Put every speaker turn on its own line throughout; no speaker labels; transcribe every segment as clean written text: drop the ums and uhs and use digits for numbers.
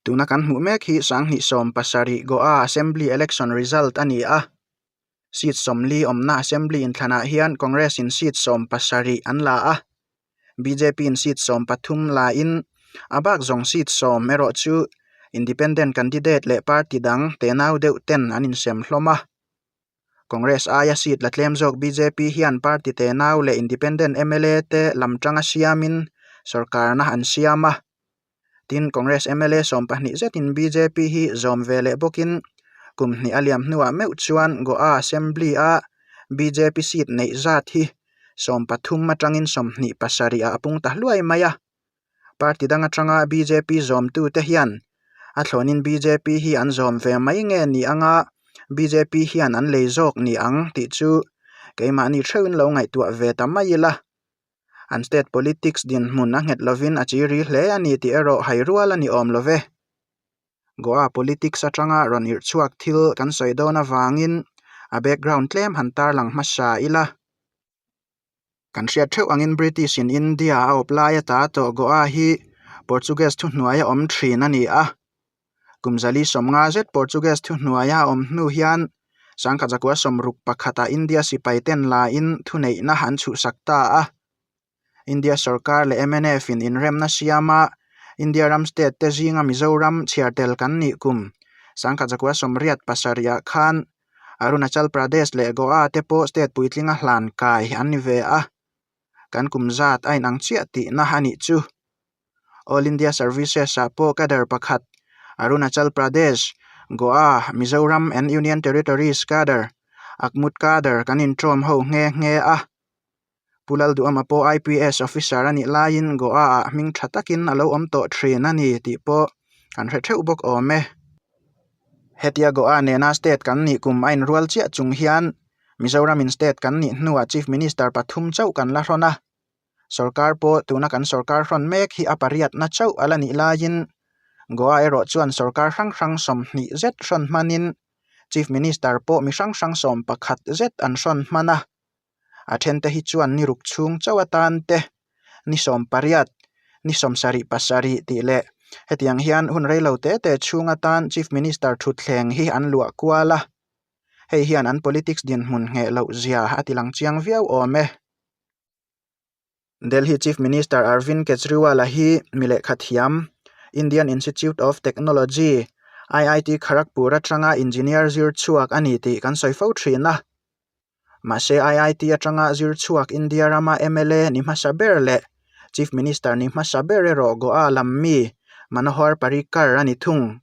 Tuna kan hmuh mek hi 2017 Goa Assembly Election result a ni a. Seat 40 awmna Assembly inthlanah hian Congress in seat 17 an la a. Bjp in seat 13 la in a bak zawng seat 10 erawh chu Independent candidate leh party dang tenau deuh ten an insem hlawm a. Congress aia seat la tlem zawk bjp hian party tenau leh Independent mla te lam tanga siamin sorkarna an siam a. Tin, Congress mla 12 zetin bjp hi zawm ve leh bawkin kum hnih a liam hnuah meuh chuan Goa Assembly a bjp seat neih zat hi 13 atangin 27 ah a pung ta hluai mai a. Party dang atanga bjp zawmtute hian a thlawnin bjp hi an zawm ve mai nge ni anga bjp hian an lei zawk ni ang tih chu keimahni theuhin lo ngaihtuah ve ta mai ila. An state politics dinhmun a nghet lovin a chiri hle a ni tih erawh hai rual a ni awm lo ve. Goa politics atanga rawn irh chhuak thil kan sawi dawn avangin a background tlem han tarlang hmasa ila. Kan hriat theuh angin British in India a awp lai ata tawh Goa hi Portuguese thuhnuaia awm thin a ni a. Kum 450 zet Portuguese thuhnuaia a awm hnu hian 1961 ah India sipai ten lain thuneihna an chhuhsak ta a. India sorkar leh mnf in inremna siama India ram state te zinga Mizoram chhiar tel kan nih kum 1987 ah khan Arunachal Pradesh leh Goa te pawh state puitlinga hlan kai an ni ve a. Kan kum zat a inang chiah tihna a nih chu. All India Services ah pawh cadre pakhat Arunachal Pradesh, Goa, Mizoram and Union Territories cadre, AGMUT cadre kan intawm ho nghe nghe a. Pu Lalduhama pawh IPS officer a nih laiin Goa ah hming tha takin a lo awm tawh thin a ni tih pawh kan hre theuh bawk awm e. Hetia Goa nena state kan nih kum a inrual chiah chung hian Mizoram in state kan nih hnuah Chief Minister pathum chauh kan la hrawn a. Sorkar pawh tuna kan sorkar hrawn mek hi a pariatna chauh a la nih laiin Goa erawh chuan sorkar hrang hrang 20 zet hrawn hmanin Chief Minister pawh mi hrang hrang 11 zet an hrawn hman a. A thente hi chuan ni ruk chhung chauh atan te ni 18 ni 77 tih leh hetiang hian hun reilo te te chhung atan Chief Minister thutthleng hi an luah kual a. Hei hian an politics dinhmun ngheh loh zia a ti lang chiang viau awm e. Delhi Chief Minister Arvind Kejriwal a hi mi lehkha thiam Indian Institute of Technology, IIT Kharagpur atanga engineer zir chhuak a ni tih kan sawi fo thin a. Mahse IIT atanga zir chhuak India rama mla ni hmasa ber leh Chief Minister ni hmasa ber erawh Goa lam mi Manohar Parrikar a ni thung.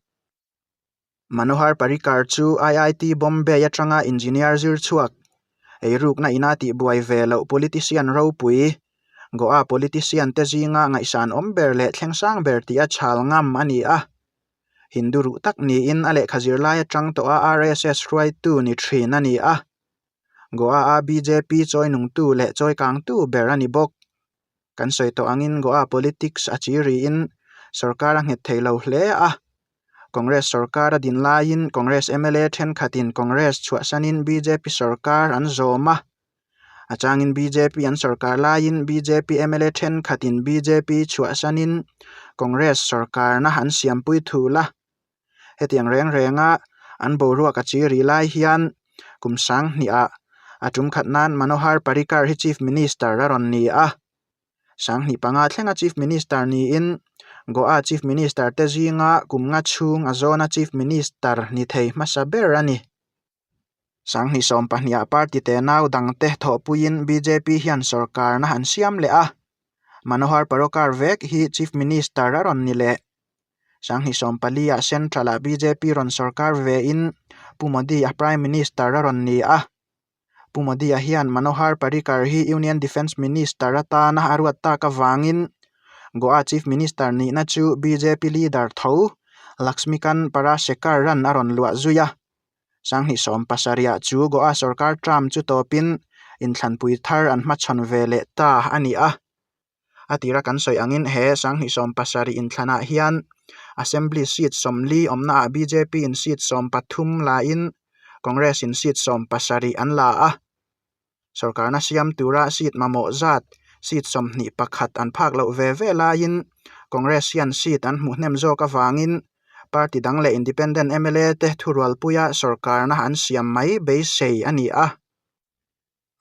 Manohar Parrikar chu IIT Bombay atanga engineer zir chhuak, eirukna ina tihbuai ve loh politician ropui, Goa politician te zinga ngaihsan awm ber leh thleng sang ber tih a chhal ngam a ni a. Hindu ruh tak niin a lehkha zirlai atang tawha RSS hruaitu ni thin a ni a. Goa-a bjp chawi nungtu leh chawi kangtu ber a ni bawk. Kan sawi tawh angin Goa politics a chi riin sorkar a nghet thei lo hle a. Congress sorkar a din laiin Congress mla thenkhatin Congress chhuahsanin bjp sorkar an zawm a. A changin bjp an sorkar laiin bjp mla thenkhatin bjp chhuahsanin Congress sorkarna an siampui thul a. Hetiang reng renga an boruak a chi ri lai hian kum 2000 ah a tum khat nan Manohar Parrikar hi Chief Minister a rawn ni a. 2005 thlenga Chief Minister niin Goa Chief Minister te zinga kum nga chhung a zawna Chief Minister ni thei hmasa ber a ni. 2012 ah party tenau dangte thawhpuiin bjp hian sorkarna an siam leh a. Manohar Parrikar vek hi Chief Minister a rawn ni leh. 2014 ah Central ah bjp rawn sorkar vein Pu Modi a Prime Minister a rawn ni a. Pu Modi a hian Manohar Parrikar hi Union Defence Minister atana a ruat tak avangin Goa Chief Minister nihna chu bjp leader tho Laxmikant Parashekaran a rawn luah zui a. 2017 ah chu Goa sorkar term chu tawpin inthlanpui thar an hmachhawn ve leh ta a ni a. A tira kan sawi angin he 2017 inthlanah hian Assembly seat 40 awmnaah bjp in seat 13 lain Congress in seat 17 an la a. Sorkarna siam tura seat mamawh zat seat 21 an phak loh ve ve laiin Congress hian seat an hmuh hnem zawk avangin. Party dang leh Independent mla te thurualpuia sorkarna an siam mai beisei a ni a.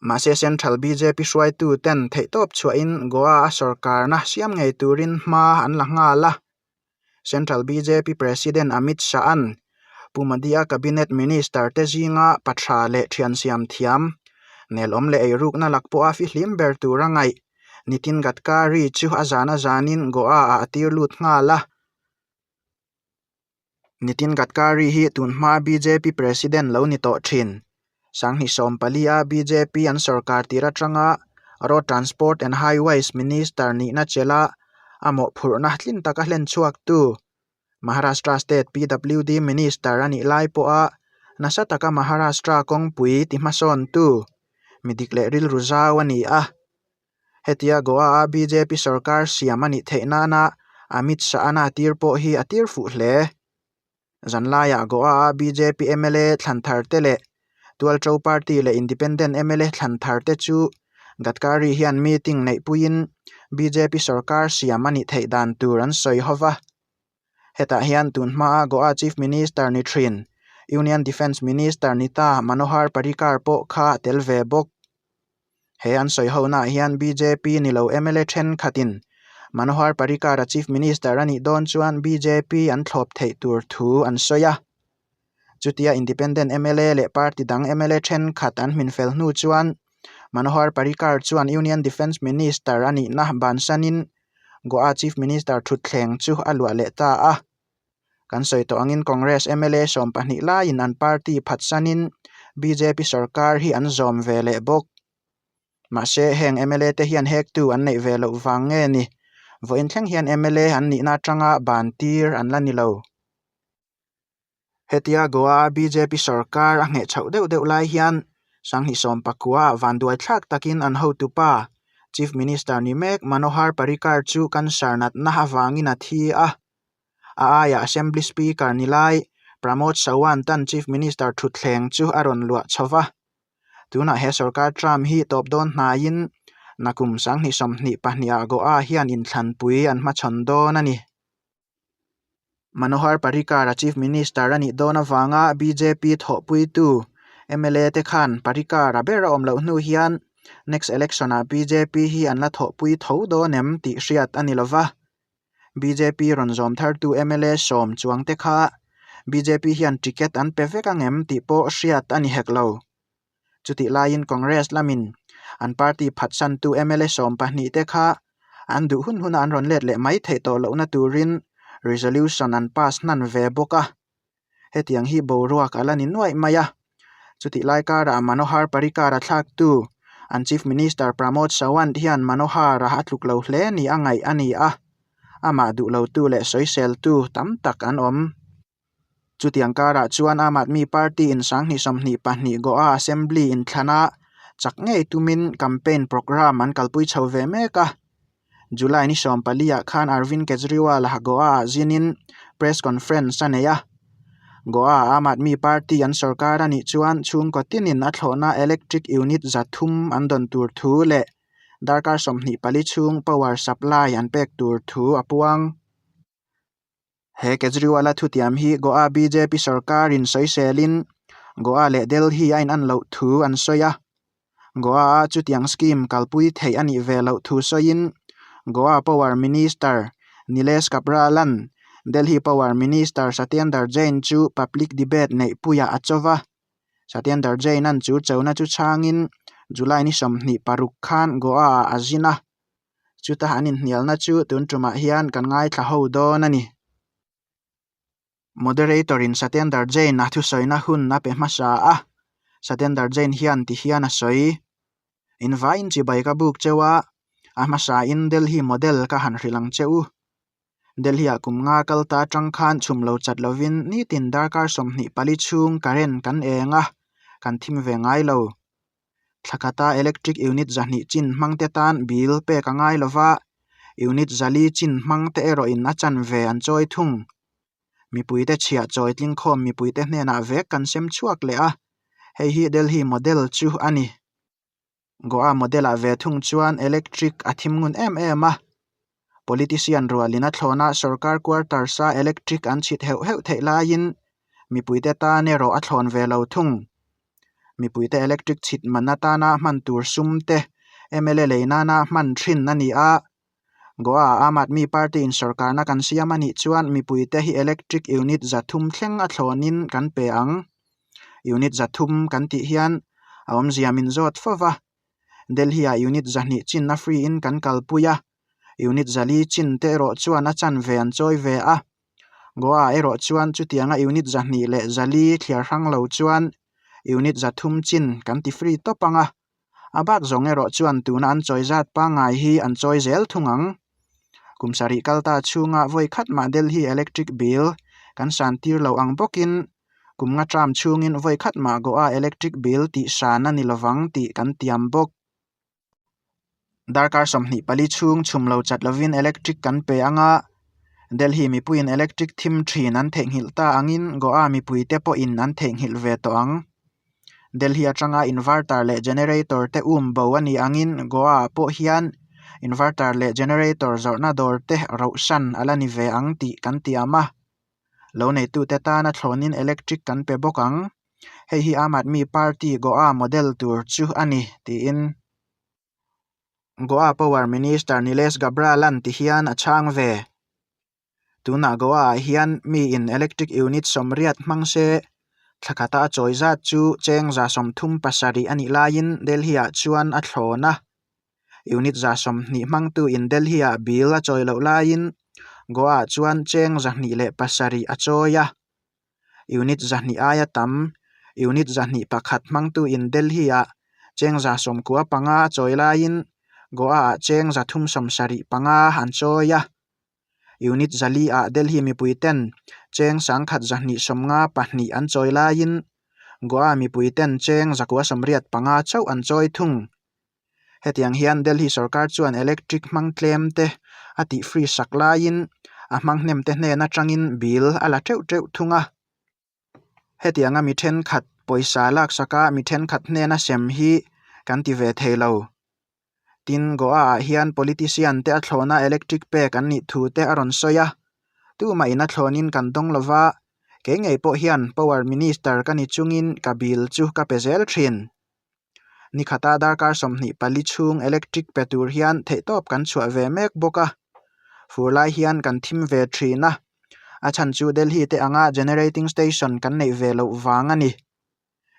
Mahse Central bjp hruaitu ten theihtawp chhuahin Goa a sorkarna siam ngei turin hma an la nghal a. Central bjp President Amit Shah-a'n Pu Modi-a Cabinet Minister te zinga pa tha leh thian siam thiam, nelawm leh eirukna lak pawha fihlim ber tura ngaih Nitin Gadkari chu a zan a zanin Goa-ah a tir lut nghal a. Nitin Gadkari hi tun hmaa bjp President lo ni tawh thin. Sanghnih 14-a bjp an sorkar tir atanga Road Transport and Highways Minister nihna chelha a mawhphurhna tlin taka hlen chhuaktu Maharashtra State PWD Minister a nih lai pawha nasa taka Maharashtra kawngpui ti hmasawntu mi dik leh rilru zau a ni a. Hetia Goa-a bjp sorkar siam a nih theih nana Amit Shah-a tir pawh hi a tir fuh hle. Zanlaiah Goa-a bjp mla thlan thar te leh Tualṭo Party leh Independent mla thlan thar te chu Gadkari hian meeting neihpuiin bjp sorkar siam a nih theih dan tur an sawi ho va. Hetah hian tun hmaa Goa Chief Minister ni thin, Union Defence Minister ni ta Manohar Parrikar pawh kha a tel ve bawk. He an sawi honaah hian bjp ni lo mla thenkhatin Manohar Parrikar-a Chief Minister a nih dawn chuan bjp an thlawp theih tur thu an sawi a. Chutia Independent mla leh party dang mla thenkhat an hmin fel hnu chuan Manohar Parrikar chuan Union Defence Minister a nihna bansanin Goa Chief Minister thutthleng chu a luah leh ta a. Kan sawi tawh angin Congress mla 12 laiin an party phatsanin bjp sorkar hi an zawm ve leh bawk. Mahse, heng mla te hian hektu an neih ve loh vang nge ni? Vawiin thleng hian mla an nihna atanga ban tir an la ni lo. Hetia Goa a bjp sorkar a ngheh chhoh deuh deuh lai hian Sanghnih 19 ah vanduai thlak takin an hotupa Chief Minister ni mek Manohar Parrikar chu cancer natna avangin a thi a. A aiah Assembly Speaker ni lai Pramod Sawant an Chief Minister thutthleng chu a rawn luah chho va. Tunah he sorkar term hi tawp dawn hnaiin nakum Sanghnih 22 ah Goa hian inthlanpui an hmachhawn dawn a ni. Manohar Parrikar-a Chief Minister a nih dawn avanga bjp thawhpuitu mla te khan Parrikar-a ber a awm loh hnu hian next election-ah bjp hi an la thawhpui tho dawn em tih hriat a ni lova. Bjp rawn zawm thartu mla sawm chuang te kha bjp hian ticket an pe vek ang em tih pawh hriat a ni hek lo. Chutih laiin Congress lamin an party phatsantu mla 12 te kha an duh hun huna an rawn let leh mai theih tawh lohna turin resolution an pass hnan ve bawk a. Hetiang hi boruak a la ni nuaih mai a. Chutih lai karah Manohar Parrikar-a thlaktu an Chief Minister Pramod Sawant hian Manohar-a a tluk lo hle ni a ngaih a ni a. Amah duh lotu leh sawiseltu tam tak an awm. Chutiang karah chuan Aam Aadmi Party in Sanghnih 22 Goa Assembly inthlana chak ngei tumin campaign programme an kalpui chho ve mek a. July ni 14 ah khan Arvind Kejriwal a Goa ah zinin press conference a nei a. Goa ah Aam Aadmi Party an sorkar a nih chuan chhungkaw tinin a thlawhna electric unit 300 an dawn tur thu leh darkar 24 chhung power supply an pek tur thu a puang. He Kejriwal-a thutiam hi Goa bjp sorkarin sawiselin Goa leh Delhi a inan loh thu an sawi a. Goa-a chutiang scheme kalpui theih a nih ve loh thu sawiin Goa Power Minister Nilesh Cabral-a'n Delhi Power Minister Satyendar Jain chu public debate neihpuiah a cho va. Satyendar Jain-a'n chu chona chu chhangin July ni 26 khan Goa-ah a zin a. Chuta an inhnialna chu tun tumah hian kan ngaithla ho dawn a ni. Moderator-in Satyendar Jain-a thusawina hun a pe hmasa a, Satyendar Jain hian ti hian a sawi, Invaiin chibai ka buk cheu a, a hmasain Delhi model ka han hrilh ang che u. Delhi-ah kum nga kal ta atang khan chhum lo chat lovin nitin darkar 24 chhung current kan eng a, kan thim ve ngai lo. Thla khata electric unit 200 chin hmang te tan bill pek a ngai lova, unit 400 chin hmang te erawhin a chanve an chawi thung. Mipuite chhiah chawi tlingkhawm mipuite hnenah vek kan sem chhuak leh a, hei hi Delhi model chu a ni. Goa model-ah ve thung chuan electric a thim ngun em em a. Politician rualin a thlawna sorkar quarters-a electric an chhit heuh heuh theih laiin mipuite tan erawh a thlawn ve lo thung. Mipuite electric chhit man atana hman tur sum te mla lei nana hman thin a ni a. Goa Aam Aadmi Party in sorkarna kan siam a nih chuan mipuite hi electric unit 300 thleng a thlawnin kan pe ang. Unit 300 kan tih hian a awmzia min zawt fo va. Delhi-ah unit 200 chin a free in kan kalpui a, unit 400 chin te erawh chuan a chanve an chawi ve a. Goa erawh chuan chutianga unit 204 thliar hrang lo chuan unit 300 chin kan ti free tawp ang a. A bak zawng erawh chuan tuna an chawi zat pangngai hi an chawi zel thung ang. Kum sarih kal ta chhunga vawi khat mah Delhi electric bill kan san tir lo ang bawkin kum nga term chhungin vawi khat mah Goa electric bill tih san a ni lovang tih kan tiam bawk. Darkar 24 chhung chhum lo chat lovin electric kan pe ang a, Delhi mipuiin electric thim thin an theihnghilh ta angin Goa mipuite pawhin an theihnghilh ve tawh ang. Delhi atanga inverter leh generator te um bo a nih angin Goa ah pawh hian inverter leh generator zawrhna dawr te rohsan a la ni ve ang tih kan tiam a. Lo neitute tana thlawnin electric kan pe bawk ang. Hei hi Aam Aadmi Party Goa model tur chu a ni, tiin Goa Power Minister Nilesh Gabral-a'n ti hian a chhang ve. Tunah Goa-ah hian miin electric unit 80 hmang se, thla khata a chawi zat chu cheng 37 a nih laiin Delhi-ah chuan a thlawn a. Unit 20 hmangtuin Delhi-ah bill a chawi loh laiin Goa-ah chuan cheng 207 a chawi a. Unit 200 aia tam, unit 201 hmangtuin Delhi-ah cheng 95 a chawi laiin Goa-ah cheng 375 an chawi a. Unit 400 ah Delhi mipui ten cheng 1152 an chawi laiin Goa mipui ten cheng 985 chauh an chawi thung. Hetiang hian Delhi sorkar chuan electric hmang tlem te a tih free sak laiin a hmang hnem te hnen atangin bill a la teuh teuh thung a. Hetianga mi thenkhat pawisa laksaka mi thenkhat hnena sem hi kan ti ve thei lo. Tin, Goa-ah hian politician te a thlawna electric pek an nih thu te a rawn sawi a. Tumah in a thlawnin kan dawng lo va, kei ngei pawh hian Power Minister ka ni chungin ka bill chu ka pe zel thin. Ni khata darkar 24 chhung electric pe tur hian theihtawp kan chhuah ve mek bawk a. Fur lai hian kan thim ve thin a, a chhan chu Delhi te anga generating station kan neih ve loh vang a ni.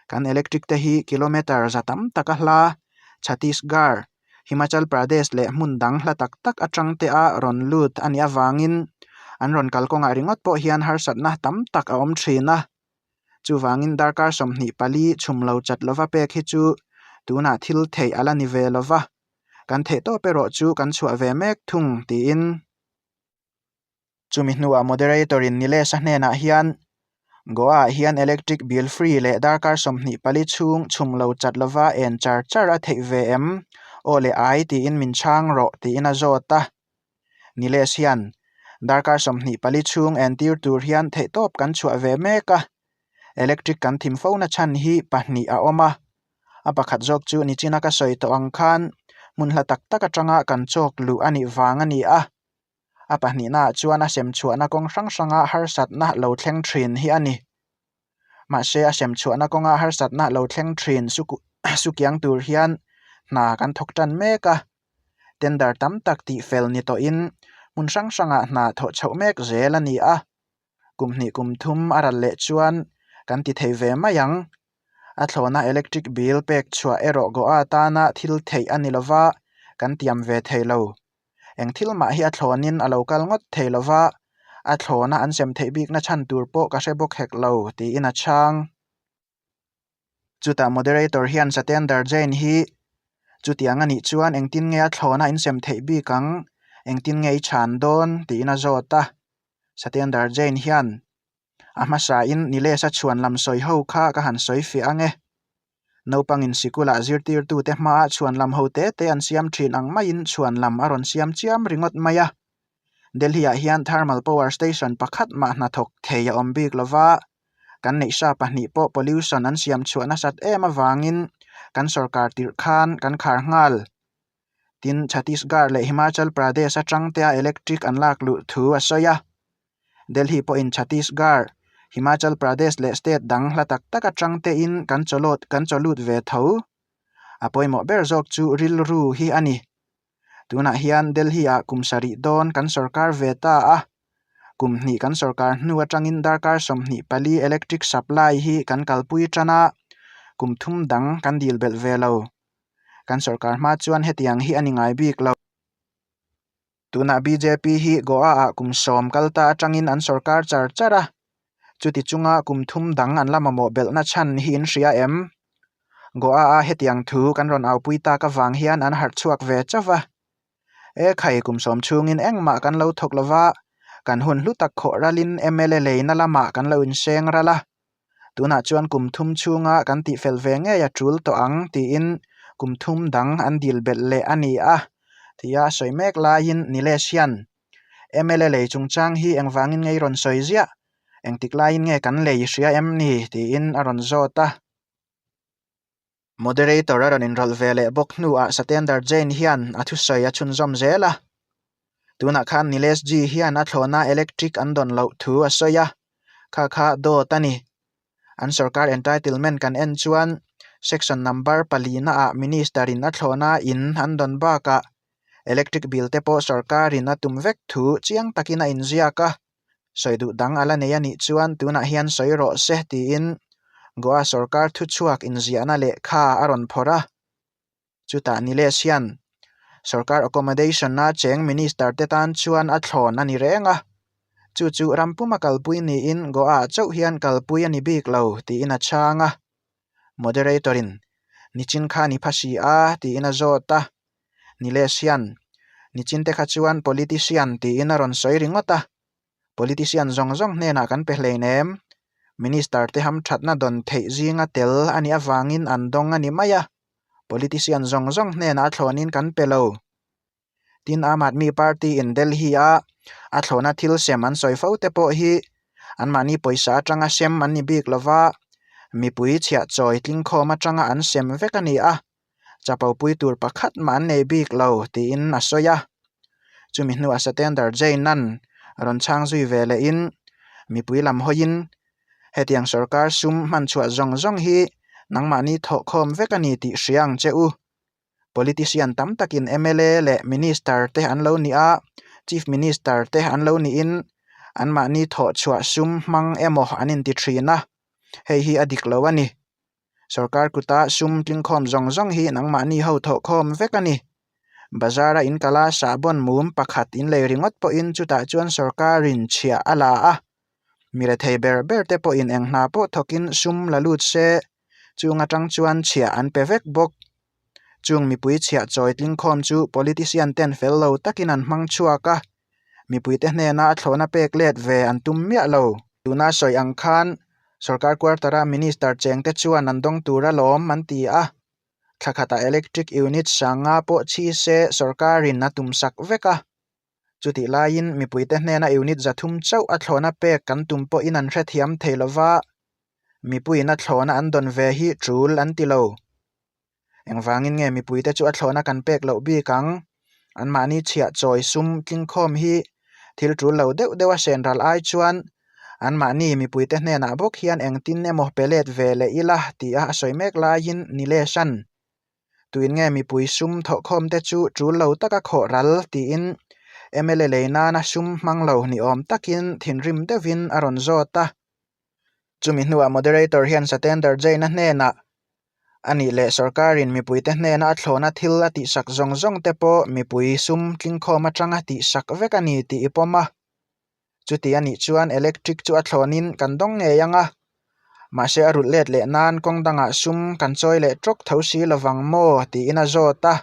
Kan electric te hi kilometre za tam taka hla Chhattisgarh, Himachal Pradesh leh hmun dang hla tak tak atang te a rawn lut a nih avangin an rawn kalkawngah ringawt pawh hian harsatna tam tak a awm thin a. Chuvangin darkar 24 chhum lo chat lova pek hi chu tunah thil theih a la ni ve lova, kan theih tawp erawh chu kan chhuah ve mek thung tiin. Chumi hnuah moderator in Nilesh-a hnenah hian Goa-ah hian electric bill free leh darkar 24 chhung chhum lo chat lova en char char a theih ve em? Aw leh ai tiin min chhang rawh tiin a zawt a. Nilesh hian darkar 24 chhung entir tur hian theihtawp kan chhuah ve mek a. Electric kan thim fo na chhan hi pahnih a awm a. A pakhat zawk chu nichina ka sawi tawh ang khan hmun hla tak tak atanga kan chawk luh a nih vang a ni a. A pahnihnaah chuan a sem chhuahna kawng hrang hranga harsatna lo thleng thin hi a ni. Mahse a sem chhuahna kawnga harsatna lo thleng thin sukiang tur hian hna kan thawk tan mek a. Tender tam tak tih fel ni tawhin hmun hrang hrangah hna thawh chhoh mek zel a ni a. Kum hnih kum thum a ral leh chuan kan ti thei ve mai ang. A thlawna electric bill pek chhuah erawh Goa tana thil theih a ni lova, kan tiam ve thei lo. Eng thil mah hi a thlawnin a lo kal ngawt thei lova, a thlawna an sem theih bikna chhan tur pawh ka hre bawk hek lo, tiin a chhang. Chutah moderator hian Satyendar Jain hi chutiang a nih chuan engtin nge a thlawna insem theih bik ang, engtin nge i chhan dawn, tiin a zawt a. Satyendar Jain hian a hmasain Nilesh-a chhuan lam sawi ho kha ka han sawi fiah ang e. Naupangin sikulah zirtirtute hmaah chhuan lam ho te te an siam thin ang maiin chhuan lam a rawn siam chiam ringawt mai a. Delhi-ah hian thermal power station pakhat mah hnathawk thei a awm bik lova, kan neih sa pahnih pawh pollution an siam chhuah nasat em avangin kan sorkar tirh khan kan khar nghal. Tin, Chhattisgarh leh Himachal Pradesh atang tea electric an lak luh thu a sawi a. Delhi pawhin Chhattisgarh, Himachal Pradesh leh state dang hla tak tak atang tein kan chawlawt kan chawlut ve tho. A pawimawh ber zawk chu rilru hi a ni. Tunah hian Delhi-ah kum sarih dawn kan sorkar ve ta a, kum hnih kan sorkar hnu atangin darkar 24 electric supply hi kan kalpui tan a, kum thum dang kan dil belh ve lo. Kan sorkar hma chuan hetiang hi a ni ngai bik lo. Tunah bjp hi Goa-ah kum sawm kal ta atangin an sorkar char char a, chuti chunga kum thum dang an la mamawh belhna chhan hi in hria em? Goa-a hetiang thu kan rawn aupui tak avang hian an harh chhuak ve chauh va. E khai kum sawm chhungin engmah kan lo thawk lova, kan hun hlu tak khawh ralin mla leina lamah kan lo inseng ral a. Tunah chuan kum thum chhunga kan tihfel ve ngei a tul tawh ang tiin kum thum dang an dil belh leh a ni a, tia a sawi mek laiin Nilesh hian mla lei chungchang hi engvangin nge i rawn sawi ziah? Engtik laiin nge kan lei hria em ni? tiin a rawn zawt a. Moderator a rawn inrawlh ve leh bawk hnuah Satyendar Jain hian a thusawi a chhunzawm zel a. Tunah khan Nilesh Ji hian a thlawhna electric an dawn loh thu a sawi a, kha kha dawt a ni. An sorkar entitlement kan en chuan section number palina ah minister in a thlawhna in an dawn bakah electric bill te pawh sorkarin a tum vek thu chiang takin a inziak a. Sawi duh dang a la nei a nih chuan tunah hian sawi rawh se tiin Goa sorkar thuchhuak inziahna lehkha a rawn phawrh a. Chutah Nilesh hian sorkar accommodation-a cheng minister te tan chuan a thlawn a ni reng a, chu chu ram puma kalpui niin Goa-ah chauh hian kalpui a ni bik lo tiin a chhang a. Moderator-in, Nichin kha ni pha si a tiin a zawt a. Nilesh hian, Nichin te kha chuan politician tiin a rawn sawi ringawt a, politician zawng zawng hnenah kan pe hleinem. Minister te hamthatna dawn theih zinga tel a nih avangin an dawng a ni mai a, politician zawng zawng hnenah a thlawnin kan pe lo. Tin, Aam Aadmi Party in Delhi a a thlawhna thil sem an sawi fo te pawh hi anmahni pawisa atanga sem an ni bik lova, mipui chhiah chawi tlingkhawm atanga an sem vek a ni a. Chapopui tur pakhat mah an nei bik lo tiin a sawi a. Chumi hnuah Satyendar Jain-a'n rawn chhang zui ve lehin mipui lam hawiin hetiang sorkar sum hman chhuah zawng zawng hi nangmahni thawhkhawm vek a ni tih hria ang che u. Politician tam takin mla leh minister te an lo ni a, chief minister te an lo niin anmahni thawh chhuah sum hmang emaw an inti thin a, hei hi a dik lo a ni. Sorkar kuta sum tlingkhawm zawng zawng hi nangmahni ho thawhkhawm vek a ni. Bazar-a in kala sahbawn mum pakhat in lei ringawt pawhin chutah chuan sorkarin chhiah a la a. Mi rethei ber ber te pawhin eng hna pawh thawkin sum la lut se, chung atang chuan chhiah an pe vek bawk. Chung mipui chhiah chawi tlingkhawm chu politician ten fel lo takin an hmang chhuak a, mipuite hnena a thlawhna pek let ve an tum miah lo. Tuna sawi ang khan sorkar quarter-a minister chengte chuan an dawng tur alawm an ti a, thla khatah electric unit sanga pawh chhi se sorkarin a tumsak vek a. Chutih laiin mipuite hnena unit 300 chauh a thlawhna pek kan tum pawhin an hrethiam thei lova, mipuiin a thlawhna an dawn ve hi tul an ti lo. Engvangin nge mipuite chu a thlawhna kan pek loh bik ang? Anmahni chhiah chawi sum tlingkhawm hi thil tul lo deuh deuh a sen ral ai chuan anmahni mipuite hnenah bawk hian engtin emaw pe let ve leh ila tia a sawi mek laiin Nilesh-a'n Tuin nge mipui sum thawhkhawm te chu tul lo taka khawh ral tiin mla lei nana sum hmang lo ni awm takin thinrim deuhin a rawn zawt a. Chumi hnuah moderator hian Satyendar Jain-a hnenah a nih leh sorkarin mipuite hnena a thlawhna thil a tihsak zawng zawng te pawh mipui sum tlingkhawm atanga tihsak vek a ni tih i pawm a. Chuti a nih chuan electric chu a thlawnin kan dawng ngei ang a, mahse a rulh let leh nan kawng dangah sum kan chawi leh tawk tho si lovang maw tiin a zawt a.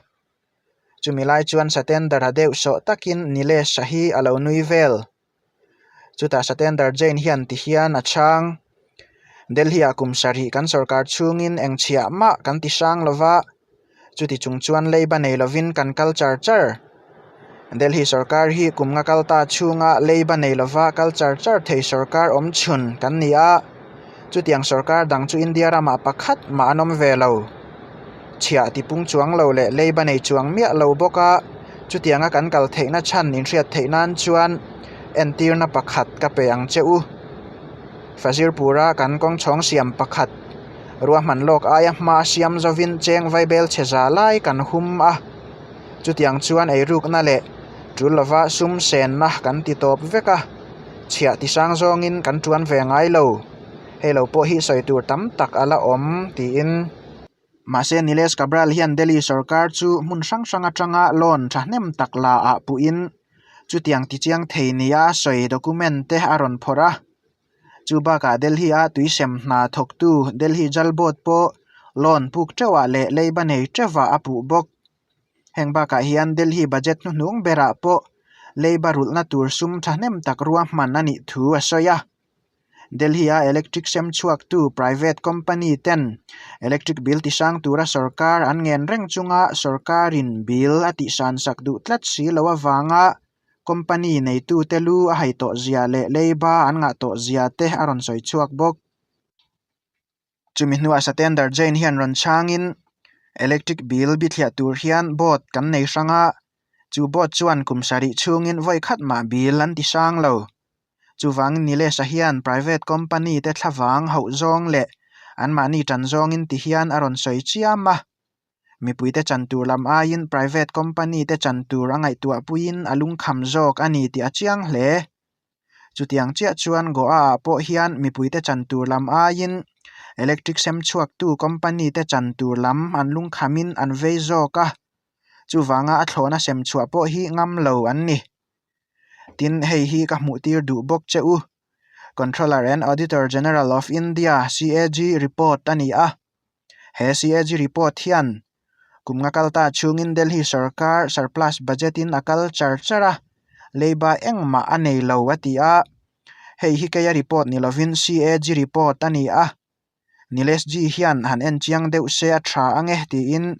Chumi lai chuan Satyendar a deuh sawh takin Nilesh-a hi a lo nui vel. Chutah Satyendar Jain hian ti hian a chhang, Delhi-ah kum sarih kan sorkar chhungin eng chhiah mah kan ti hrang lova, Chuti chung chuan leiba nei lovin kan kal char char. Delhi sorkar hi kum nga kal ta chhunga leiba nei lova kal char char thei sorkar awm chhun kan ni a, chutiang sorkar dang chu India ramah pakhat mah an awm ve lo. Chhiah tipung chuang lo leh leiba nei chuang miah lo bawk a, chutianga kan kal theihna chhan inhriat theih nan chuan entirna pakhat ka pe ang che u. Fazirpura kan kawngchhawng siam pakhat ruahman lawk aia hma siam zovin cheng vaibel chhe za lai kan hum a, chutiang chuan eirukna leh tul lova sum senna kan ti tawp vek a, chhiah tisang zawngin kan tuan ve ngai lo. Hei lo pawh hi sawi tur tam tak a la awm tiin. Mahse Nilesh Cabral hian Delhi sorkar chu hmun hrang hrang atanga loan thahnem tak la ah puhin chutiang tichiang thei nia sawi document te a rawn phawrh a. Chu bakah Delhi a tuisem hna thawktu Delhi Jal Board pawh loan puk teuhah leh leiba nei teuhah a puh bawk. Heng bakah hian Delhi budget hnuhnung berah pawh leiba rulhna tur sum thahnem tak ruahman a nih thu a sawi a. Delhi-a electric sem chhuaktu private company ten electric bill tisang tura sorkar an ngen reng chunga sorkarin bill a tihsan sak duh tlat si lo avanga company neitute lu a hai tawh zia leh leiba an ngah tawh zia te a rawn sawi chhuak bawk. Chumi hnuah Satender Jain hian rawn chhangin electric bill bithliah tur hian board kan nei hrang a, chu board chuan kum sarih chhungin vawi khat mah bill an ti hrang lo. Chuvangin Nilesh-a hian private company te thlavang hauh zawng leh anmahni tan zawngin ti hian a rawn sawi chiam a. Mipuite chan tur lam aiin private company te chan tur a ngaihtuah puiin a lungkham zawk a ni tih a chiang hle. Chutiang chiah chuan Goa-ah pawh hian mipuite chan tur lam aiin electric sem chhuaktu company te chan tur lam an lungkhamin an vei zawk a, chuvanga a thlawhna sem chhuah pawh hi ngam lo an ni. Tin, hei hi ka hmuh tir duh bawk che u. Controller and Auditor General of India, CAG, report a ni a. He CAG report hian kum nga kal ta chhungin Delhi sorkar surplus budget in a kal char char a, leiba engmah a nei lo a ti a. Hei hi keia report ni lovin CAG report a ni a. Nilesh Ji hian han en chiang deuh se a tha ange tiin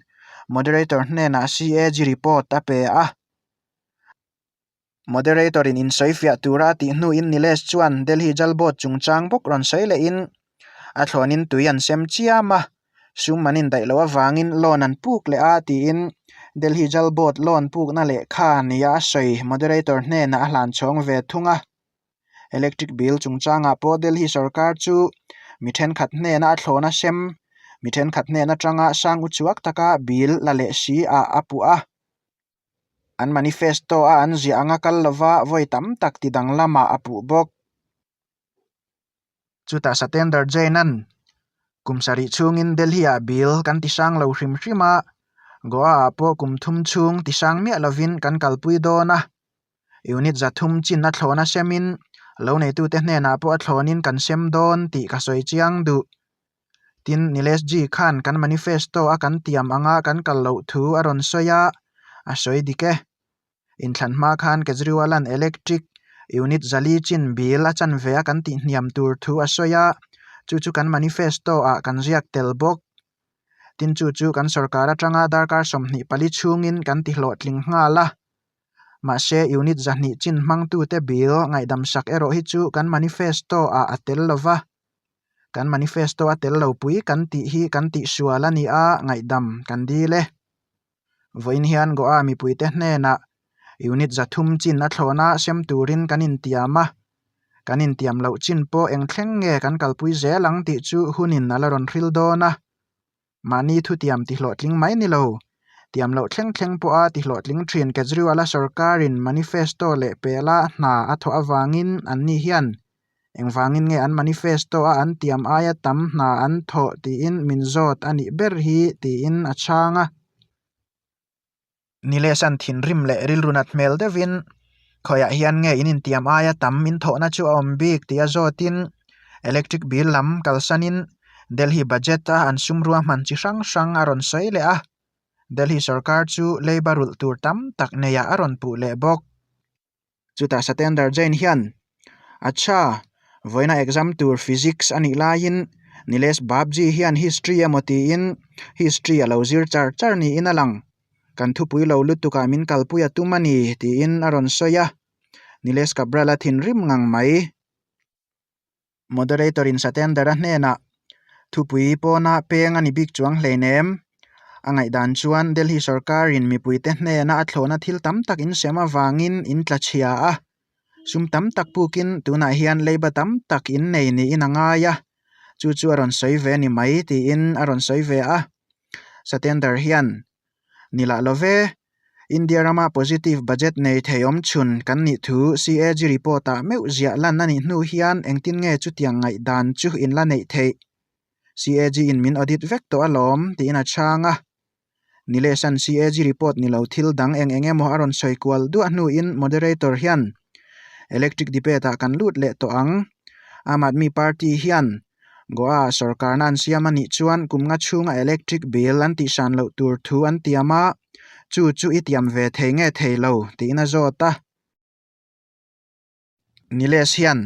moderator hnenah CAG report a pe a. Moderator in insawi fiah tura a tih hnuin Nilesh chuan Delhi Jal Board chungchang bawk rawn sawi lehin a thlawnin tui an sem chiam a, sum an indaih loh avangin loan an puk leh a tiin Delhi Jal Board loan pukna lehkha nia a sawi moderator hnenah a hlan chhawng ve thung a. Electric bill chungchangah pawh Delhi sorkar chu mi thenkhat hnena a thlawna sem, mi thenkhat hnen atanga sang uchuak taka bill la leh si ah a puh a. An manifesto a an ziah anga kal lova vawi tam tak ti danglamah a puh bawk. Chutah Satender Jain-a'n kum sarih chhungin Delhi-ah bill kan ti hrang lo hrim hrim a, Goa-ah pawh kum thum chhung ti hrang miah lovin kan kalpui dawn a. Unit 300 chin a thlawna semin lo neitute hnenah pawh a thlawnin kan sem dawn tih ka sawi chiang duh. Tin, Nilesh Ji khan kan manifesto a kan tiam anga kan kal loh thu a rawn sawi a, a sawi dik e. Inthlan hma khan Kejriwal-a'n electric unit 400 chin bill a chanve a kan tihhniam tur thu a sawi a, chu chu kan manifesto ah kan ziak tel bawk. Tin, chu chu kan sorkar atanga darkar 24 chhungin kan tihlawhtling nghal a. Mahse, unit 200 chin hmangtute bill ngaihdamsak erawh hi chu kan manifesto ah a tel lo va. Kan manifesto a tel lo pui kan tih hi kan tihsual a ni a, ngaihdam kan dil e. Vawiin hian Goa mipuite hnenah unit 300 chin a thlawna sem turin kan intiam a, kan intiam loh chin pawh eng thleng nge kan kalpui zel ang tih chu hunin a la rawn hril dawn a. Mahni thutiam tihlawhtling mai ni lo, tiam loh thleng thleng pawha tihlawhtling thin Kejriwal-a sorkarin manifesto leh pela hna a thawh avangin anni hian engvangin nge an manifesto-a an tiam aia tam hna an thawh tiin min zawt a nih ber hi tiin a chhang a. Nilesan thinrim leh rilru nat hmel deuhin khawiah hian nge in intiam aia tam in thawhna chu a awm bik tia zawtin electric bill lam kalsanin Delhi budget a an sum ruahman chi hrang hrang a rawn sawi leh a, Delhi sorkar chu leiba rulh tur tam tak neiah a rawn puh leh bawk. Chutah Satender Jain hian, Acha, vawiina exam tur Physics a nih laiin Nilesh Babji hian History emaw tiin History a lo zir char char niin a lang. Kan thupui lo lutukah min kalpui a tum a ni, tiin a rawn sawi a. Nilesh Cabral a thinrim ngang mai. Moderator in Satender-a hnenah, Thupui pawna peng a ni bik chuang hleinem. A ngaihdan chuan Delhi sorkarin mipuite hnena a thlawhna thil tam tak insem avangin in tla chhia a, sum tam tak pukin tunah hian leiba tam tak innei niin a ngai a, chu chu a rawn sawi ve ni mai tiin a rawn sawi ve a. Satender hian, Ni lah lo ve, India rama positive budget nei thei awm chhun kan nih thu CAG report-ah meuh ziah lan a nih hnu hian engtin nge chutiang ngaihdan chu in la neih theih? CAG in min audit vek tawh alawm, tiin a chhang a. Nilesan CAG report ni lo thil dang eng eng emaw a rawn sawi kual duah hnuin moderator hian Electric debate ah kan lut leh tawh ang. Aam Aadmi Party hian Goa ah sorkarna an siam a nih chuan kum nga chhunga electric bill an tihsan loh tur thu an tiam a, chu chu i tiam ve thei nge thei lo tiin a zawt a. Nilesh hian,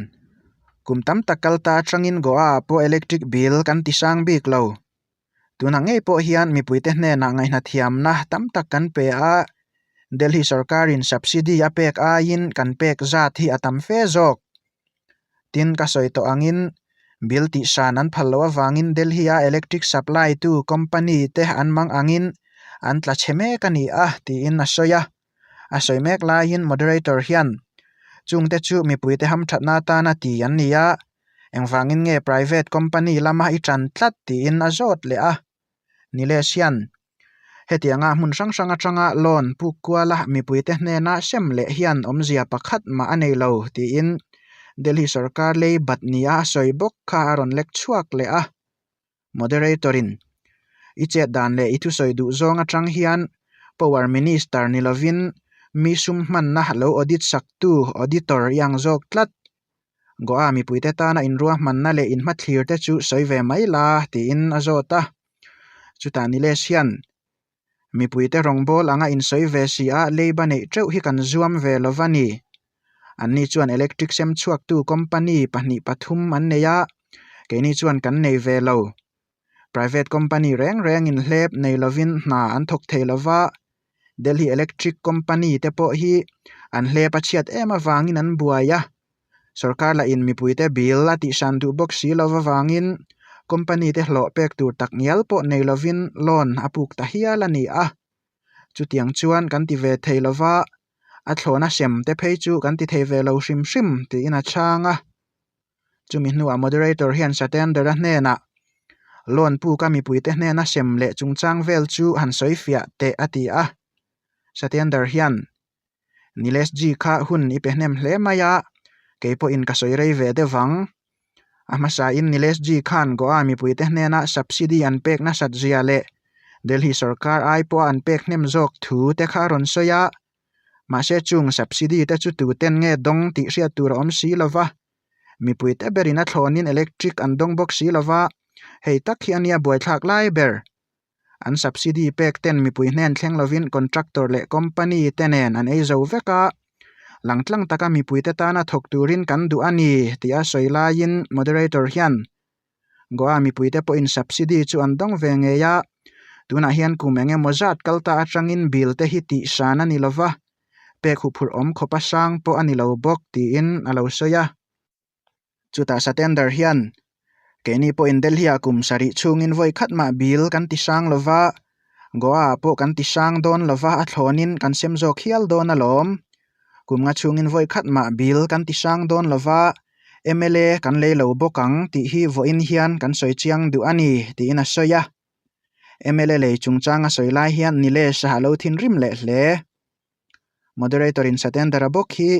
Kum tam tak kal ta atangin Goa ah pawh electric bill kan ti sang bik lo. Tunah ngei pawh hian mipuite hnenah ngaihnathiamna tam tak kan pe a, Delhi sorkarin subsidy a pek aiin kan pek zat hi a tam fe zawk. Tin, ka sawi tawh angin bill tihsan an phal loh avangin Delhi-a electric supply tu company te an mang angin an tla chhe mek a ni a, tiin a sawi a. A sawi mek laiin moderator hian chungte chu mipuite hamthatna atana ti an ni a, engvangin nge private company lama i tan tlat tiin a zawt leh a. Nilesh hian hetianga hmun hrang hrang atanga loan puk kuala mipuite hnena sem leh hian awmzia pakhat mah a nei lo tiin Delhi sorkar lei bat nia a sawi bawk kha a rawn lek chhuak leh a. Moderator-in, I chet dan leh i thusawi duh zawng atang hian Power Minister ni lovin mi sum hmanna lo audit saktu auditor i ang zawk tlat. Goa mipuite tana inruahmanna leh inhmathlir te chu sawi ve mai la, tiin a zawt a. Chutah Nilesh hian, Mipuite rawngbâwl anga insawi ve si a, leiba neih teuh hi kan zuam ve lo va ni. Anni chuan electric sem chhuaktu company pahnih pathum an nei a, keini chuan kan nei ve lo. Private company reng rengin hlep nei lovin hna an thawk thei lo va, Delhi Electric Company te pawh hi an hlep a chhiat em avangin an buai a, Sorkar lahin mipuite bill a tihsan duh bawk si lo avangin company te hlawh pek tur tak ngial pawh nei lovin loan a puk ta hial a ni a. Chutiang chuan kan ti ve thei lo va, a thlawna sem te phei chu kan ti thei ve lo hrim hrim tiin a chhang a. Chumi hnuah moderator hian Satender-a hnenah loan puka mipuite hnena sem leh chungchang vel chu han sawi fiah teh a ti a. Satender hian Nilesh Ji kha hun i pe hnem hle mai a, kei pawhin ka sawi rei ve deuh vang. A hmasain Nilesh Ji khan Goa mipuite hnena subsidy an pek nasat zia leh Delhi sorkar ai pawha an pek hnem zawk thu te kha a rawn sawi a, mahse chung subsidy te chu tuten nge dawng tih hriat tur a awm si lo va, mipuite berin a thlawnin electric an dawng bawk si lo va, hei tak hi a nia buaithlak lai ber. An subsidy pek ten mipui hnen thleng lovin contractor leh company te nen an ei zo vek a, langtlang taka mipuite tana thawk turin kan duh a ni tih a sawi laiin moderator hian Goa mipuite pawhin subsidy chu an dawng ve ngei a, tunah hian kum eng emaw zat kal ta atangin bill te hi tihsan a ni lova, pek huphurh awm khawpa sang pawh a ni lo bawk tiin a lo sawi a. Chutah Satender hian, Keini pawhin Delhi-ah kum sarih chhungin vawi khat mah bill kan ti sang lo va, Goa-ah pawh kan ti sang dawn lo va, a thlawnin kan sem zawk hial dawn alawm. Kum nga chhungin vawi khat mah bill kan ti sang dawn lo va, mla kan lei lo bawk ang tih hi vawiin hian kan sawi chiang duh a ni, tiin a sawi a. Mla lei chungchang a sawi lai hian Nilesh a lo thinrim leh hle. Moderator-in Satender-a bawk hi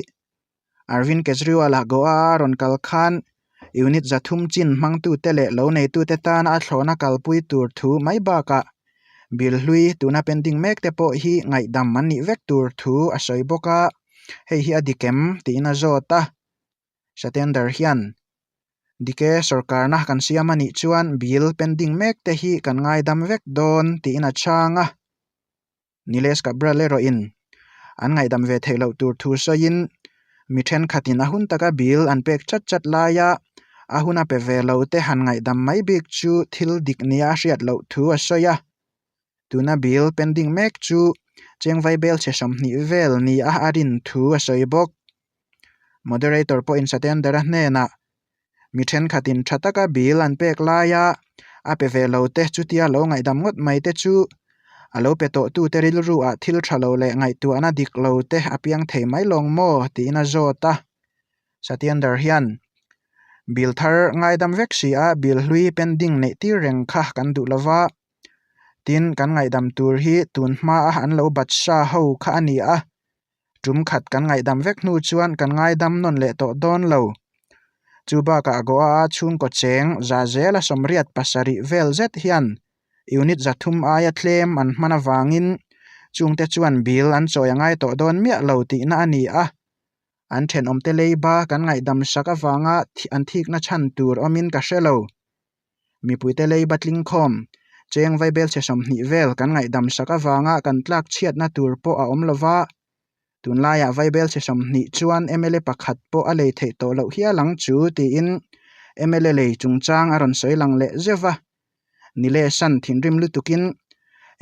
Arvind Kejriwal-a Goa-a rawn kal khan unit zathum chin hmangtute leh lo neitute tana a thlawhna kalpui tur thu mai bakah bill hlui tuna pending mek te pawh hi ngaihdam an nih vek tur thu a sawi bawk a, hei hi a dik em tiin a zawt a. Satender hian Dike sorkarna kan siam a nih chuan bill pending mek te hi kan ngaidam vek dawn tiin a chhang a. Nilesh Cabral erawhin an ngaihdam ve theih loh tur thu sawiin mi thenkhatin a hun taka bill an pek chat chat laia a hun a pe ve lo te han ngaihdam mai bik chu thil dik nia a hriat loh thu a sawi a. Tuna bill pending mek chu chengvai bel chhe 20 vel nia a rin thu a sawi bawk. Moderator pawhin Satender-a hnenah Mi thenkhatin tha taka bill an pek laia a pe ve lo te chutia lo ngaihdam ngawt mai te chu A lo pe tawhtute rilruah thil tha lo leh ngaihtuahna dik lo te a piang thei mai lawng maw tiin a zawt a. Satyendar hian bill thar ngaidam vek si a, bill hlui pending neih tir reng kha kan duh lo va. Tin, kan ngaihdam tur hi tun hmaa an lo bat sa ho kha a ni a. Tum khat kan ngaihdam vek hnu chuan kan ngaidam nawn leh tawh dawn lo. Chu bakah Goa-a chhungkaw cheng za zela 87 vel zet hian unit 300 aia tlem an hman avangin chungte chuan bill an chawi a ngai tawh dawn miah lo tihna a ni a. An thenawmte leiba kan ngaihdam sak avanga an thikna chhan tur awmin ka hre lo. Mipuite leiba tlingkhawm, cheng vaibelchhe 20 vel kan ngaihdam sak avanga kan tlak chhiatna tur pawh a awm lova, tunlaiah vaibelchhe 20 chuan mla pakhat pawh a lei theih tawh loh hial ang chu tiin mla lei chungchang a rawn sawi lang leh zeuh va. Nilesan thinrim lutukin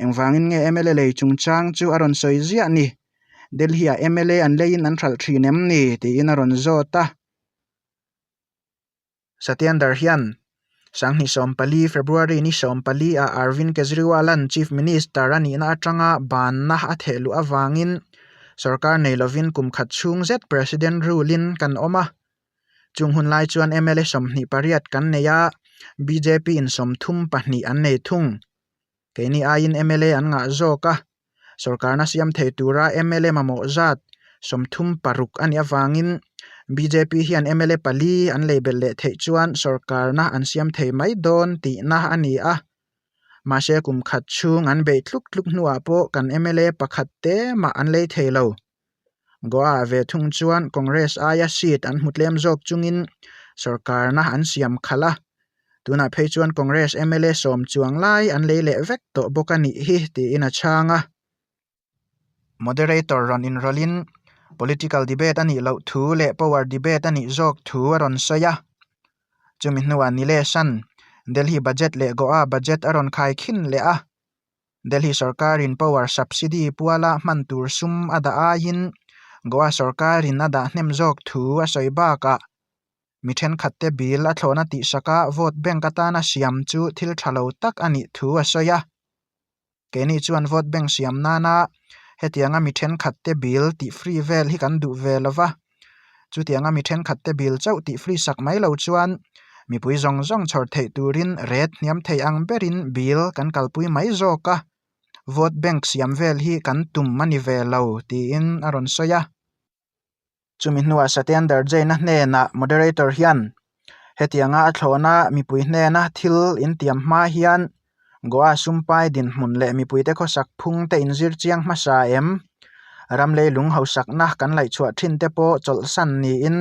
engvangin nge mla lei chungchang chu a rawn sawi ziah ni? Delhi-ah mla an leiin an hralh thin em ni? tiin a rawn zawt a. Satyendar hian 2014 February ni 14 ah Arvind Kejriwal-a'n Chief Minister a nihna atanga banna a theh luh avangin sorkar nei lovin kum khat chhung zet President rule-in kan awm a. Chung hun lai chuan mla 28 kan nei a, BJP-in 32 an nei thung. Keini aiin mla an ngah zawk a, sorkarna siam thei tura mla mamawh zat 36 a nih avangin bjp hian mla pali an lei belh leh theih chuan sorkarna an siam thei mai dawn tihna a ni a. Mahse kum khat chhung an beih tluk tluk hnuah pawh kan mla pakhat te mah an lei thei lo. Goa ve thung chuan Congress aia seat an hmu tlem zawk chungin sorkarna an siam khalh a, tunah phei chuan Congress mla 10 chuang lai an lei leh vek tawh bawk a nih hi tiin a chhang a. Moderator rawn inrawlhin political debate a nih loh thu leh power debate a nih zawk thu a rawn sawi a. Chumi hnuah Nilesh-a'n Delhi budget leh Goa budget a rawn khaikhin leh a. Delhi sorkarin power subsidy puala hman tur sum a dah aiin Goa sorkarin a dah hnem zawk thu a sawi bakah mi thenkhatte bill a thlawhna tihsaka vote bank atana siam chu thil tha lo tak a nih thu a sawi a. Keini chuan vote bank siam nana hetianga mi thenkhatte bill tih free vel hi kan duh ve lo va. Chutianga mi thenkhatte bill chauh tih free sak mai lo chuan mipui zawng zawng chhawr theih turin ret hniam thei ang berin bill kan kalpui mai zawk a, vote bank siam vel hi kan tum a ni ve lo tiin a rawn sawi a. Chumi hnuah Satyendar Jain-a hnenah moderator hian hetianga a thlawhna mipui hnena thil intiam hma hian Goa sumpai dinhmun leh mipuite khawsak phung te inzir chiang hmasa em? Ram leilung hausakna kan laihchhuah thin te pawh chawlhsan niin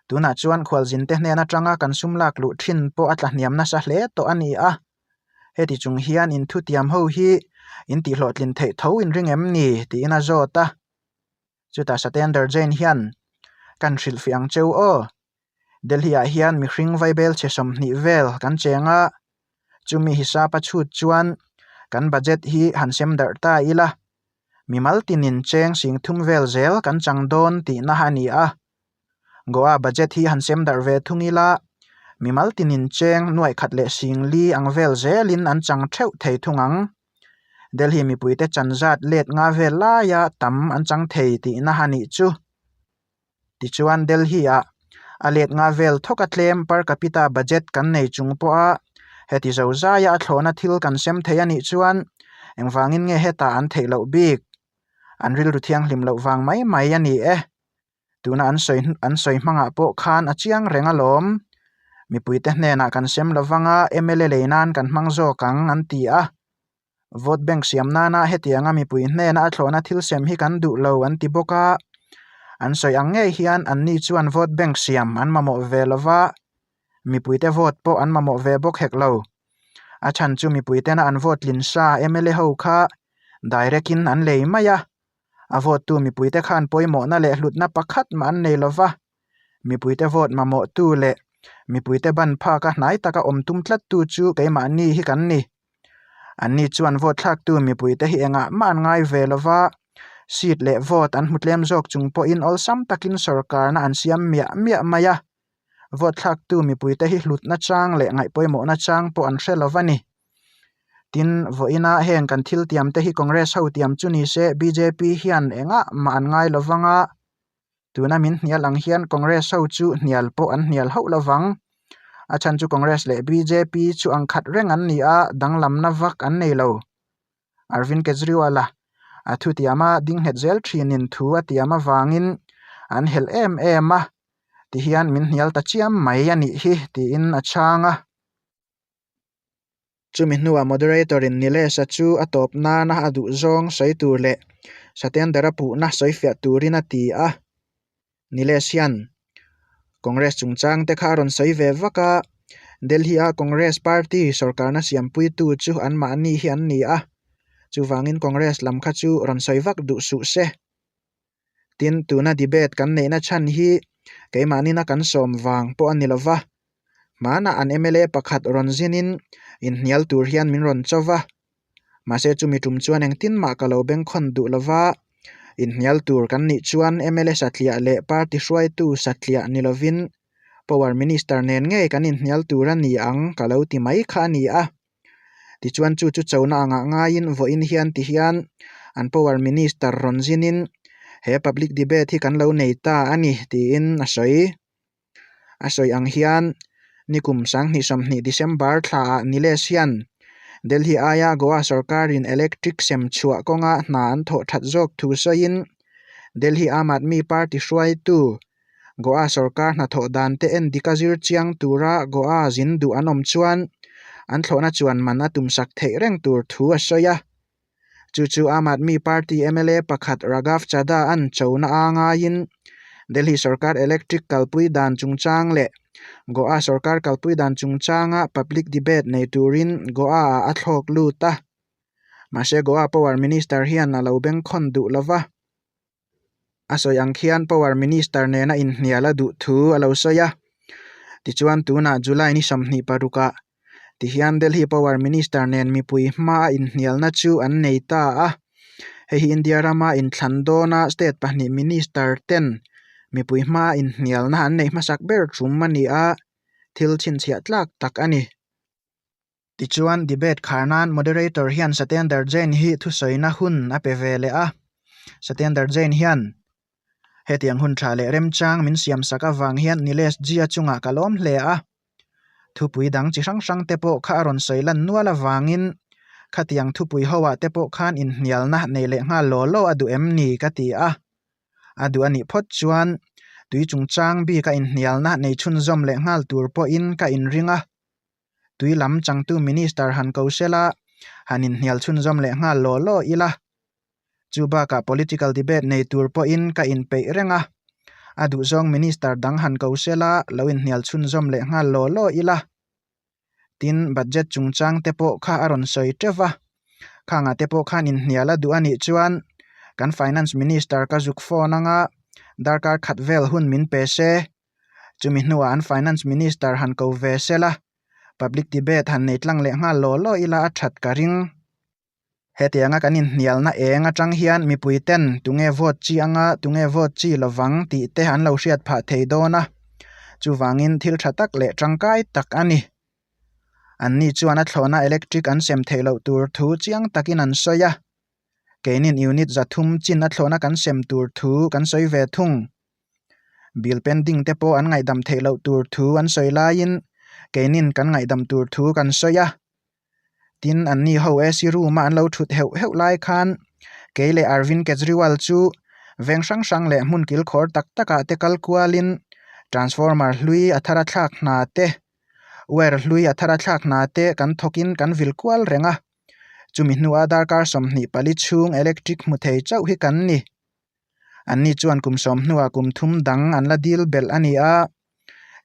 tunah chuan khualzinte hnen atanga kan sum lak luh thin pawh a tlahniam nasa hle tawh a ni a. Heti chung hian inthutiam ho hi intihhlawhtlin theih tho inring em ni? tiin a zawt a. Chutah Satyendar Jain hian kan hrilhfiah ang cheu aw. Delhi-ah hian mihring vaibelchhe 20 vel kan cheng a, chumi hisap a chhut chuan kan budget hi han sem darh ta ila, mimal tinin cheng 3000 vel zel kan chang dawn tihna a ni a. Goa budget hi han sem darh ve thung ila, mimal tinin cheng 1,400 ang vel zelin an chang theuh thei thung ang. Delhi mipuite chan zat let nga vel laia tam an chang thei tihna a nih chu. Tichuan Delhi-ah a let nga vel thawk a tlem per capita budget kan nei chung pawha heti zo zaia a thlawhna thil kan sem thei a nih chuan engvangin nge hetah an theih loh bik? An rilru thianghlim loh vang mai mai a ni e. Tuna an sawi an sawi hmangah pawh khan a chiang reng alawm. Mipuite hnenah kan sem lovanga mla lei nan kan hmang zawk ang an ti a. Vote bank siam nana hetianga mipui hnena a thlawhna thil sem hi kan duh lo an ti bawk a. An sawi ang ngei hian anni chuan vote bank siam an mamawh ve lova, mipuite vote pawh an mamawh ve bawk hek lo. A chhan chu mipuitena an vote tlin sa mla ho kha direct in an lei mai a. A vote tu mipuite khan pawimawhna leh hlutna pakhat mah an nei lova. Mipuite vote mamawhtu leh mipuite ban phaka hnai taka awm tum tlattu chu keimahni hi kan ni. Anni chuan vote thlaktu mipuite hi engah mah an ngai ve lova, seat leh vote an hmu tlem zawk chung pawhin awlsam takin sorkarna an siam miah miah mai a. Vote thlaktu mipuite hi hlutna chang leh ngaihpawimawhna chang pawh an hre lova ni. Tin, vawiina heng kan thil tiam te hi Congress ho tiam chu ni se bjp hian engah mah an ngai lo vang a, tuna min hnial ang hian Congress ho chu hnial pawh an hnial hauh lo vang. A chhan chu Congress leh bjp chu ang khat reng an ni a, danglamna vak an nei lo. Arvind Kejriwal-a a thutiama ding nghet zel thinin thu a tiam avangin an helh em em a, tihian min hnial ta chiam mai a nih hi tiin a chhang a. Chumi hnuah moderator-in Nilesh-a chu a tawp nana a duh zawng sawi tur leh Satyendra puhna sawifiah turin a ti a. Nilesh hian Congress chungchang te kha a rawn sawi ve vak a, Delhi-a Congress party sorkarna siampuitu chu anmahni hi an ni a, chuvangin Congress lam kha chu rawn sawi vak duh suh se. Tin, tuna debate kan neihna chhan hi keimahni-na kan sawm vang pawh a ni lo va, hmanah an mla pakhat rawn zinin inhnial tur hian min rawn cho va, mahse chumi tum chuan engtin mah ka lo bengkhawn duh lo va, inhnial tur kan nih chuan mla satliah leh party hruaitu satliah ni lovin power minister nen ngei kan inhnial tur a ni ang ka lo ti mai kha a ni a. Tichuan chu chu chona angah ngaiin vawiin hian ti hian an power minister rawn zinin he public debate hi kan lo nei ta a ni tiin a sawi. A sawi ang hian nikum 2020 December thlaah Nilesh hian Delhi aia Goa sorkarin electric sem chhuah kawnga hna an thawh that zawk thu sawiin Delhi Aam Aadmi Party hruaitu Goa sorkar hnathawh dan te en dik a zir chiang tura Goa zin duh an awm chuan an thlawhna chuan man a tumsak theih reng tur thu a sawi a. Chu chu Aam Aadmi Party mla pakhat Raghav Chadha an chona a ngaiin Delhi sorkar electric kalpui dan chungchang leh Goa sorkar kalpui dan chungchanga public debate nei turin Goa-ah a thlawk lut a. Mahse Goa Power Minister hian a lo bengkhawn duh lova. A sawi ang khian Power Minister nena inhnial a duh thu a lo sawi a. Tichuan tunah July ni 26 ah tihian Delhi Power Minister nen mipui hmaa inhnialna chu an nei ta a. Hei hi India rama inthlan dawna state pahnih minister ten mipui hmaa inhnialna an neih hmasak ber tum a ni a, thil chhinchhiah tlak tak a ni. Tichuan, debate khar nan moderator hian Satyendar Jain hi thusawina hun a pe ve leh a. Satyendar Jain hian, Hetiang hun tha leh remchang min siamsak avang hian Nilesh Ji-a chungah ka lawm hle a. Thupui dang chi hrang hrang te pawh kha a rawn sawi lan nual avangin khatiang thupui hoah te pawh khan inhnialna nei leh nghal law law a duh em ni ka ti a. A duh a nih phawt chuan tui chungchang bika inhnialna nei chhunzawm leh nghal tur pawhin ka inring a. Tui lam changtu Minister han ko sela, han inhnial chhunzawm leh nghal law law ila. Chu bakah political debate nei tur pawhin ka inpeih reng a, a duhzawng Minister dang han ko sela lo inhnial chhunzawm leh nghal law law ila. Tin, budget chungchang te pawh kha a rawn sawi teuh va, khangah te pawh khan inhnial a duh a nih chuan kan Finance Minister ka zuk phone anga darkar khat vel hun min pe se. Chumi hnuah an Finance Minister han ko ve sela, public debate han nei tlang leh nghal law law ila a that ka ring. Hetianga kan inhnialna eng atang hian mipui ten tunge vote chi anga tunge vote chi lovang tih te an lo hriat phah thei dawn a, chuvangin thil tha tak leh tangkai tak a ni. Anni chuan a thlawhna electric an sem theih loh tur thu chiang takin an sawi a, keinin unit 300 chin a thlawhna kan sem tur thu kan sawi ve thung. Bill pending te pawh an ngaihdam theih loh tur thu an sawi laiin keinin kan ngaihdam tur thu kan sawi a. Tin, anni ho AC room a an lo thut heuh heuh lai khan kei leh Arvind Kejriwal chu veng hrang hrang leh hmun kilkhawr tak takah te kal kualin transformer hlui a thar a thlak hna te, wire hlui a thar a thlak hna te kan thawkin kan vil kual reng a. Chumi hnuah darkar 24 chhung electric hmu thei chauh hi kan ni. Anni chuan kum sawm hnuah kum thum dang an la dil belh a ni a,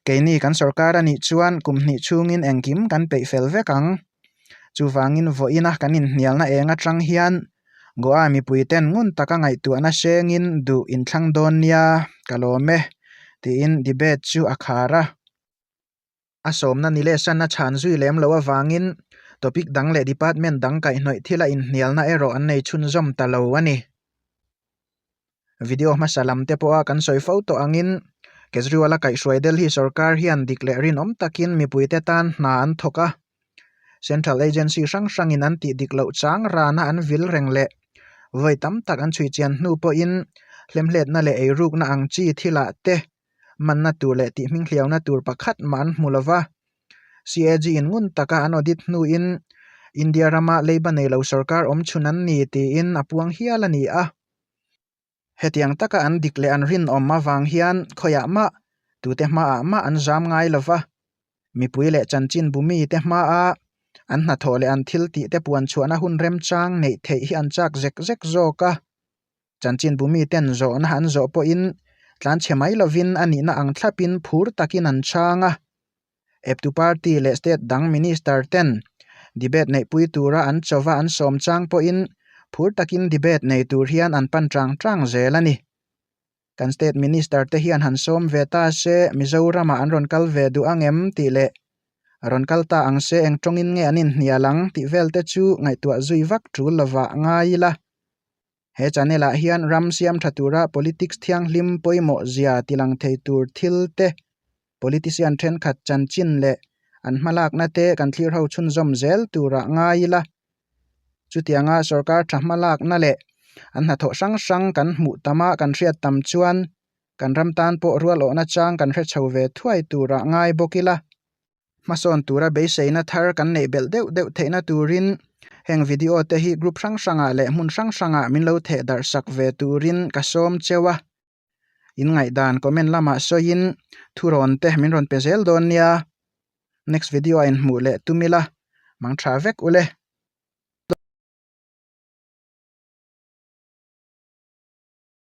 keini kan sorkar a nih chuan kum hnih chhungin engkim kan peih fel vek ang. Chuvangin vawiina kan inhnialna eng atang hian Goa mipuiten ngun taka ngaihtuahna hrengin duh inthlang dawn nia ka lawm e, tiin debate chu a khar a. A sawmna ni leh san a chhan zui lem loh avangin topic dang leh department dang kaihhnawih thila inhnialna erawh an nei chhunzawm ta lo a ni. Video hmasa lam te pawha kan sawi fo tawh angin Kejriwal-a kaihhruai Delhi sorkar hian dik leh rinawm takin mipuite tan hna an thawk a. Central agency hrang hrangin an tih dik loh chang rana an vil reng leh vawi tam tak an chhui chian hnu pawhin hlemhletna leh eirukna ang chi thilah te manna tur leh tih hminghliauna tur pakhat mah an hmu lo va. CAG in ngun taka an audit hnuin India rama leiba nei lo sorkar awm chhun an ni tiin a puang hial a ni a. Hetiang taka an dik leh an rinawm avang hian khawiah mah, tute hmaah mah an zam ngai lo va. Mipui leh chanchinbu mite hmaa an hnathawh leh an thil tihte puan chhuahna hun remchang neih theih hi an chak zek zek zawk a. Chanchinbu miten zawhna an zawh pawhin tlanchhe mai lovin a nihna ang thlapin phur takin an chhang a. Eptu party leh state dang minister ten debate neihpui tura an chauva an sawm chang pawhin phur takin debate nei tur hian an pan chang chang zel a ni. Kan state minister te hian han sawm ve ta se Mizoramah an rawn kal ve duh ang em tih leh rawn kal ta ang se eng tawngin nge an inhnial ang tih vel te chu ngaihtuah zui vak tul lovah ngai ila. He channel ah hian ram siam tha tura politics thianghlim pawimawh zia tilang thei tur thil te, politician thenkhat chanchin leh an hmalakna te kan thlir ho chhunzawm zel turah ngai ila. Chutianga sorkar tha hmalakna leh an hnathawh hrang hrang kan hmuh tama kan hriat tam chuan kan ram tan pawh rual awhna chang kan hre chho ve thuai turah ngai bawk ila. Hmasawn tura beiseina thar kan neih belh deuh deuh theihna turin heng video te hi group hrang hrangah leh hmun hrang hrangah min lo theh darh sak ve turin ka sawm cheu a. In ngaihdan comment lamah sawiin thurawn te min rawn pe zel dawn nia. Next video a inhmuh leh tum ila, mang tha vek ule.